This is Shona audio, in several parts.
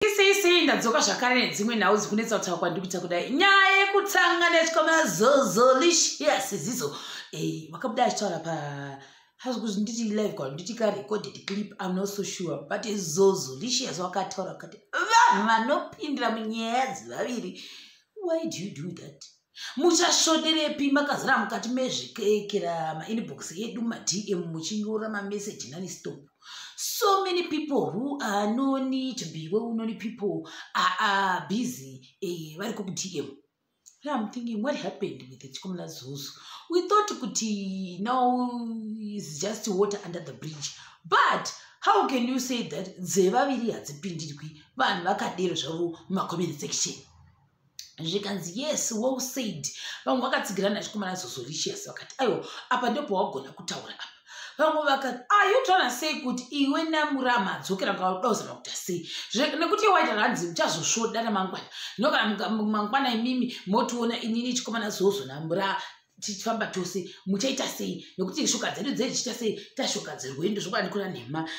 Sei sei, ndadzoka zvakare nedzimwe nhau dzikunetsa kutaura kwandiri kuita kudai. Nyaya yekutanga nechikomana Zozolicious Zizo, wakabuda achitaura pa hazi nditi live kwa nditi ka recorded clip, I'm not so sure, but Zozolicious wakataura kati vanhu vanopindira munyaya dzevaviri, why do you do that? Muchasvoderepi makazara mukati mezvikekera mainbox edu, maDM, muchinyora mameseji nonstop? So many people who are known to be well known people are busy, vari kuDM. I'm thinking, what happened with the chikomana Zozo? We thought kuti now is just water under the bridge, but how can you say that dzevaviri hadzipindirwi? Vanhu vakadero zvavo mumacomment section, zvikanzi, "Yes, well said." Vamwe vakatsigirana nachikomana Zozolicious, vakati, "Aiwa, apa ndipo wagona kutaura apa." Vamwe vakati, "Are you trying say kuti iwe namurama adzokera kauda kuzama kuita sei?" Nekuti waita ranzi uchazosvoda ramangwana. Zvino kana mangwana imimi motiona inini, chikomana Zozo namura, tichifamba tose, muchaita sei? Nekuti shuka dzedu dzechiita sei, tashuka dzerwendo zvokwadi kuna nhema,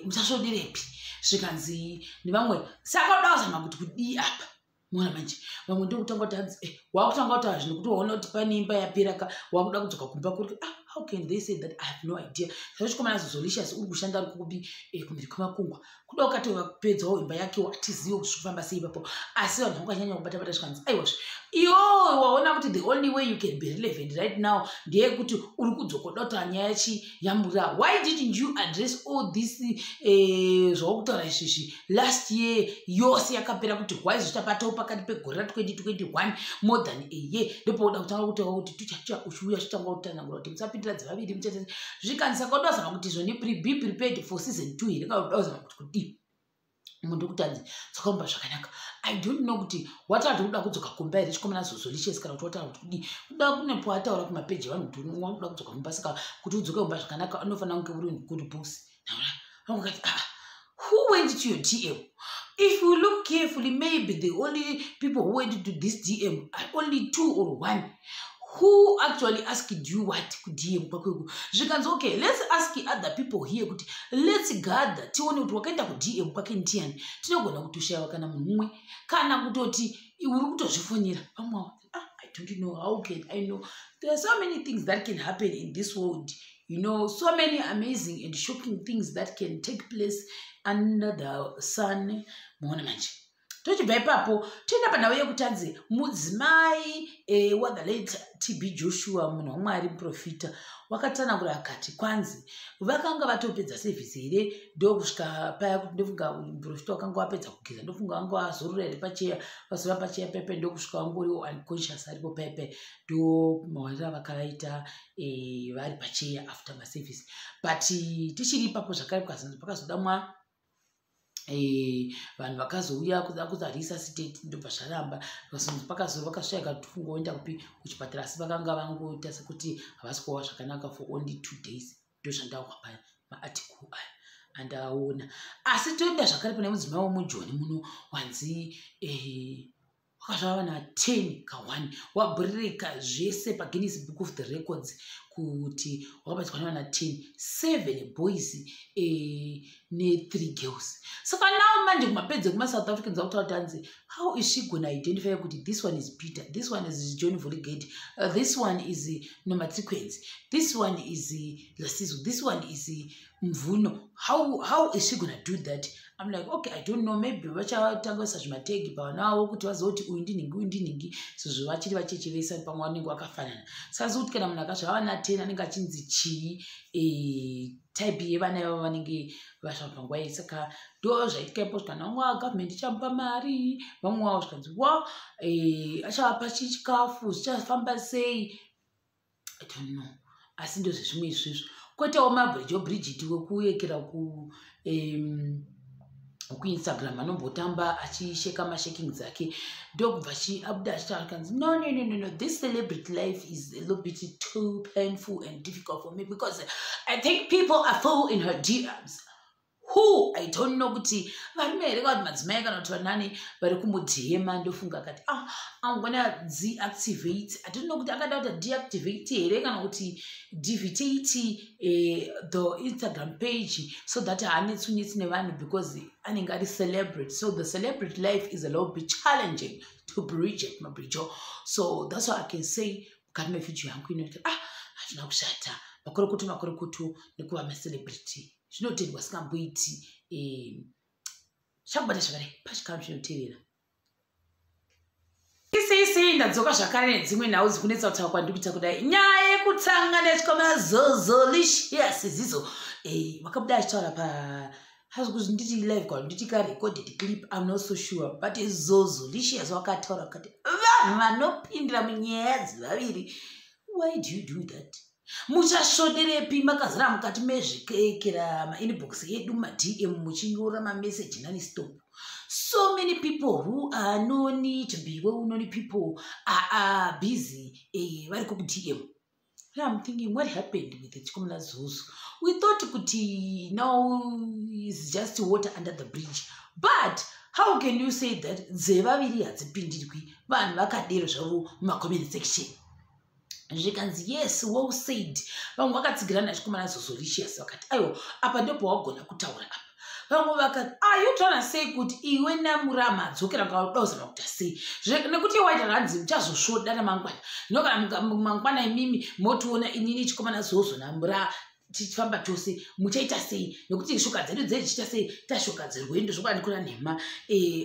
muchasvodirepi? Zvikanzi nevamwe, saka uda kuzama kuti kudii apa? Mona manje vamwe ndokutanga kuti hanzi, wakutanga kutaura zvinhu kuti waona kuti pane imba yapera ka, wakuda kudzoka kumba kuri. Ah, how can they say that? I have no idea. Saka chikomana Zozolicious uri kushanda ari kupi? Kumhiri kwemakungwa. Kuda ukati wapedzawo imba yake, hatizivi kuti zvikufamba sei ipapo, asi vanhu vakanyanya kubata bata. Zvikanzi, aiwazve, iwo waona kuti the only way you can be relevant right now ndeyekuti uri kudzoka uda kutaura nyaya chi yamura. Why didn't you address all this, zvawakutaura izvizvi last year yose yakapera? Kuti why zvichapatawo pakati pegore ra2021, more than a year, ndopauda kutanga kutaura kuti tuchacha uchiuya chitanga kutsanangura kuti musapindira dzevaviri muchate? Zvikanzi, saka uda kuzama kuti zvoni be prepared for season 2 here, kana uda kuzama kuti kudii? Munhu kuti anzi dzokaumba zvakanaka. I don't know kuti wataura kuti kuda kudzoka kumba here chikomana Zozolicious, kana kuti wataura kuti kudii. Kuda kune poataura kumapeji evanhu kuti wakuda kudzoka kumba. Saka kuti udzoke kumba zvakanaka, unofanira kunge uri good books. Vamwe vakati, "Ah, who went to your DM?" If you look carefully, maybe the only people who went to this DM are only two or one. Who actually asked you what kuDM kwakweko? Zvikanzi, "Okay, let's ask other people here kuti let's gather, tione kuti wakaenda kuDM kwake ndiani." Tinogona kutoshayiwa kana munhu mumwe, kana kutoti uri kutozvifonera. Vamwe, "Ah, I don't know. How can I know?" There are so many things that can happen in this world, so many amazing and shocking things that can take place under the sun. Muona manje, tochibva ipapo toenda panhau yekutanzi mudzimai wa the late TB Joshua, munhu waMwari, muprofita, wakatsanangura akati kwanzi vakanga vatopedza sevhisi here, ndokusvika paya kuti ndofunga muprofita wakanga wapedza kugeza, ndofunga vanga vazorora here pacheya, vazorora pacheya pepe, ndokusvika vangoriwo unconscious aripo pepe. Ndo mawaniro avakavaita, vari pacheya after masevhisi. But tichiri ipapo zvakare, pakazoda mwa vanhu vakazouya kuda kuresuscitate, ndobva zvaramba. Vakasvika kungoenda kupi, kuchipatara, asi vakanga vangoita sekuti havasi kuva zvakanaka for only 2 days. Ndozvandawa pamaarticle aya andaona. Asi toenda zvakare pane mudzimai womujoni muno, wanzi wakazvava na10 ka1, wabhurika zvese paGuinness Book of the Records kuti wakabatsirwa nevana 10, 7 boys ne3 girls. Saka now manje kumapedzi ekumaSouth Africans akutaura kuti hanzi, how is she gonna identify kuti this one is Peter, this one is John Voligate, this one is Nomatriquens, this one is Lasizo, this one is Mvuno? How is she gonna do that? I'm like, okay, I don't know. Maybe vachatangisa zvimategi pavana vavo kuti vazive kuti uyu ndinhingi, uyu ndinhingi, sezvo vachiri vacheche vese, pamwe vanenge vakafanana. Saka kuti kana munhu akazvava na10, anenge achinzi chii? Type yevana ivavo vanenge vasvava panguva iyi. Saka ndo zvaitika ipo. Zvikanzi vamwe gavhumendi ichamupa mari, vamwe vavo zvikanzi wa achavapa chikafu, zvichafamba sei, I don't know. Asi ndozvezvimwe izvizvo. Kwoitawo mabridge obridget wekuyekera ku kuInstagram, anombotamba achisheka mashaking dzake, ndokubva abuda achitaura kanzi, "No, no, no, no, no, this celebrity life is a little bit too painful and difficult for me because I think people are full in her DMs." Who, I don't know kuti varume here kana kuti madzimai kana kuti vanani vari kumu DM. Ndofunga akati, "Ah, I'm gonna deactivate." I don't know kuti akada kuti deactivate here kana kuti devitate the Instagram page so that haanetsunetsi nevanhu, because anenge ari celebrity. So the celebrity life is a little bit challenging to bridge it, mabridge. So that's what I can say mukati mevhidhiyo yangu ino. Ah, hazvina kushata, makurukutu makurukutu nekuva macelebrity, zvinotendwa singamboiti. Chakubata zvakare pachikamu chinotevera. Isisi ndadzoka zvakare nedzimwe nhau dzikunetsa kutaura kwandikuita kudai. Nyaya yekutanga nechikomana Zozolicious Zizo, wakabuda achitaura pa hazvi nditi live kana nditi karecorded clip, I'm not so sure, but Zozolicious wakataura akati vanhu vanopindira munyaya dzevaviri, why do you do that? Muchasvoderepi makazara mukati mezvikekera mainbox edu, maDM, muchinyora mameseji nonstop? So many people who are known to be well known people are busy, vari kuDM. I'm thinking, what happened with the chikomana Zuzu? We thought kuti now is just water under the bridge, but how can you say that dzevaviri hadzipindirwi? Vanhu vakadero zvavo mumacomment section. Zvikanzi, "Yes, well said." Vamwe vakatsigirana nachikomana Zozolicious, vakati, "Aiwa, apa ndopawagona kutaura apa." Vamwe vakati, "Are you trying sei kuti iwe namurama adzokera ngauda kuzama kuita sei?" Nekuti waita hanzi muchazosvoda ramangwana. No, kana mangwana imimi motiona inini chikomana Zozo namura tichifamba tose, muchaita sei? Nekuti shuka dzedu dzedzichiita sei, tashuka dzerwendo zvokwadi nhema,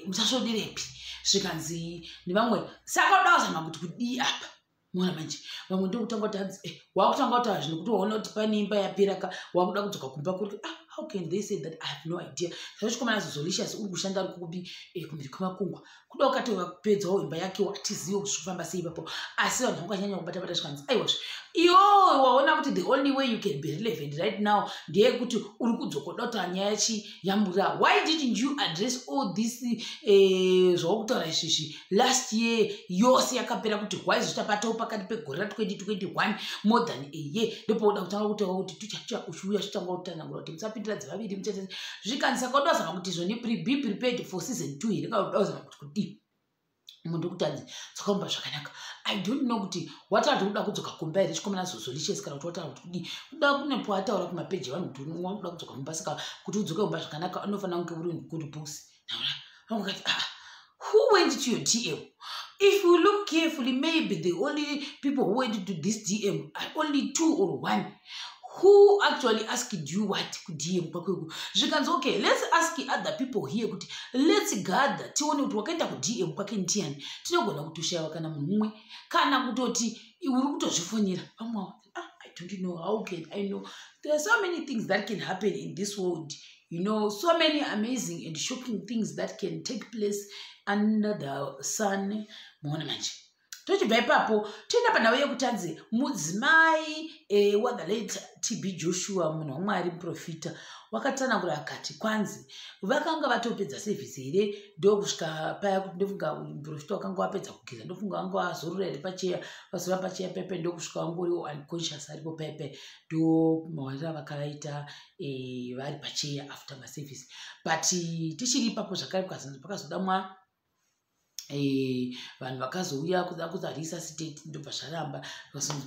muchasvodirepi? Zvikanzi nevamwe, saka uda kuzama kuti kudii apa? Mona manje vamwe ndokutanga kuti hanzi, wakutanga kutaura zvinhu kuti waona kuti pane imba yapera ka, wakuda kudzoka kumba kuri. Ah, how can they say that? I have no idea. Saka Zozolicious uri kushanda ari kupi? Kumhiri kwemakungwa. Kuda ukatopedzawo imba yake, hatizivi kuti zvikufamba sei ipapo. Asi vanhu vakanyanya kubata bata, zvikanzi, "Aiwazve, iwowe waona kuti the only way you can be relevant right now ndeyekuti uri kudzokoda kutaura nyaya chi yamura. Why didn't you address all this zvawakutaura izvizvi last year yose yakapera? Kuti why zvichapatawo pakati pegore ra2021, more than a year, ndopauda kutanga kutaura kuti tuchacha uchiuya chitanga kutsanangura kuti musapindira dzevaviri muchate?" Zvikanzi, "Saka uda kuzama kuti zvoni be prepared for season 2 here kana uda kuzama kuti kudii?" Munhu kuti anzi dzakaumba zvakanaka. I don't know kuti wataura kuti kuda kudzoka kumba here chikomana Zozolicious, kana kuti wataura kuti kudii. Kuda kunepo ataura kumapeji evanhu kuti wakuda kudzoka kumba. Saka kuti udzoke kumba zvakanaka, unofanira kunge uri good books. Vamwe vakati, "Ah, who went to your DM?" If you look carefully, maybe the only people who went to this DM are only two or one. Who actually asked you what kuDM kwakweko? Zvikanzi, "Okay, let's ask other people here kuti let's gather tione kuti wakaenda kuDM kwake ndiani." Tinogona kutoshayiwa kana munhu mumwe, kana kutoti uri kutozvifonera. Vamwe, "Ah, I don't know. How can I know?" There are so many things that can happen in this world, so many amazing and shocking things that can take place under the sun. Muona manje, tochibva ipapo toenda panhau yekutanzi mudzimai wathe late TB Joshua, munhu waMwari, muprofita, wakatsanangura akati kwanzi vakanga vatopedza sevhisi here, ndokusvika paya kuti ndofunga muprofita wakanga wapedza kugeza, ndofunga vanga vazorora here pacheya, vazorora pacheya pepe, ndokusvika vangoriwo unconscious aripo pepe. Ndo mawariro avakaita vari pacheya after masevhisi. But tichiri ipapo zvakare, pakazodamwa vanhu vakazouya kuda kuzaresuscitate, ndobva zvaramba.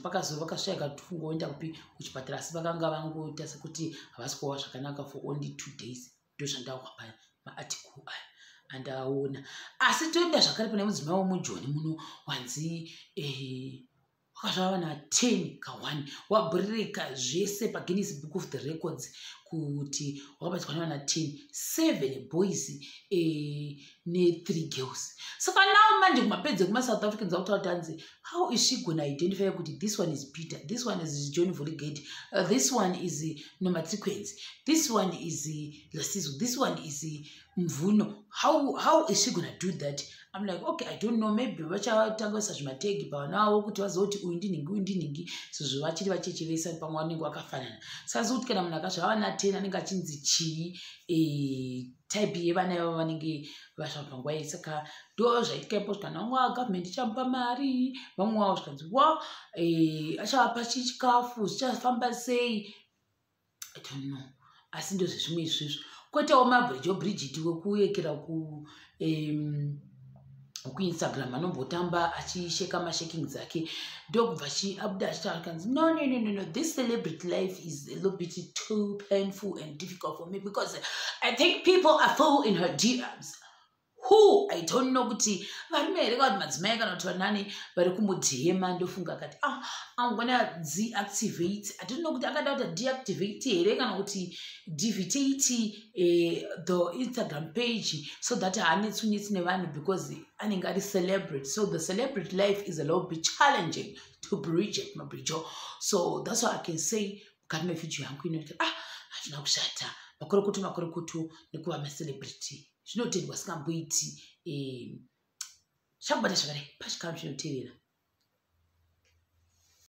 Vakasvika kufungoenda kupi, kuchipatara, asi vakanga vangoita sekuti havasi kuva zvakanaka for only 2 days. Ndozvandawa pamaarticle aya andaona. Asi toenda zvakare pane mudzimai womujoni muno, wanzi wakazvava vana 10 ka1, wabhurika zvese paGuinness Book of the Records kuti wakabatsirwa nevana 10, 7 boys ne3 girls. Saka now manje kumapedzi ekumaSouth Africans akutaura kuti hanzi, how is she gonna identify kuti this one is Peter, this one is John Voligate, this one is Nomatriquens, this one is Lasizo, this one is Mvuno? How is she gonna do that? I'm like, okay, I don't know. Maybe vachatangisa zvimategi pavana vavo kuti vazive kuti uyu ndinhingi, uyu ndinhingi, sezvo vachiri vacheche vese, pamwe vanenge vakafanana. Saka sekuti kana munhu akazvava vana 10, anenge achinzi chii? Type yevana ivavo vanenge vasvava panguva iyi. Saka ndo zvaitika ipo. Zvikanzi vamwe gavhumendi ichamupa mari, vamwe vavo zvikanzi wa achavapa chikafu, zvichafamba sei, I don't know. Asi ndo zvezvimwe izvizvo. Kwoitawo Mabrijo Bridget wekuyekera ku kuInstagram, anombotamba achisheka mashaking dzake, ndokubva abuda achitaura kanzi, "No, no, no, no, no, this celebrity life is a little bit too painful and difficult for me because I think people are full in her DMs." Who, I don't know kuti varume here kana kuti madzimai kana kuti vanani vari kumudhema. Ndofunga akati, "Ah, I'm gonna deactivate." I don't know kuti akada kuti deactivate here kana kuti devitate the Instagram page so that haanetsunetsi nevanhu, because anenge ari celebrity. So the celebrity life is a little bit challenging to Bridget Mabrijo. So that's what I can say mukati mevhidhiyo yangu ino. Ah, hazvina kushata, makurukutu makurukutu nekuva macelebrity, zvinotendwa singamboiti. Chakubata zvakare pachikamu chinotevera.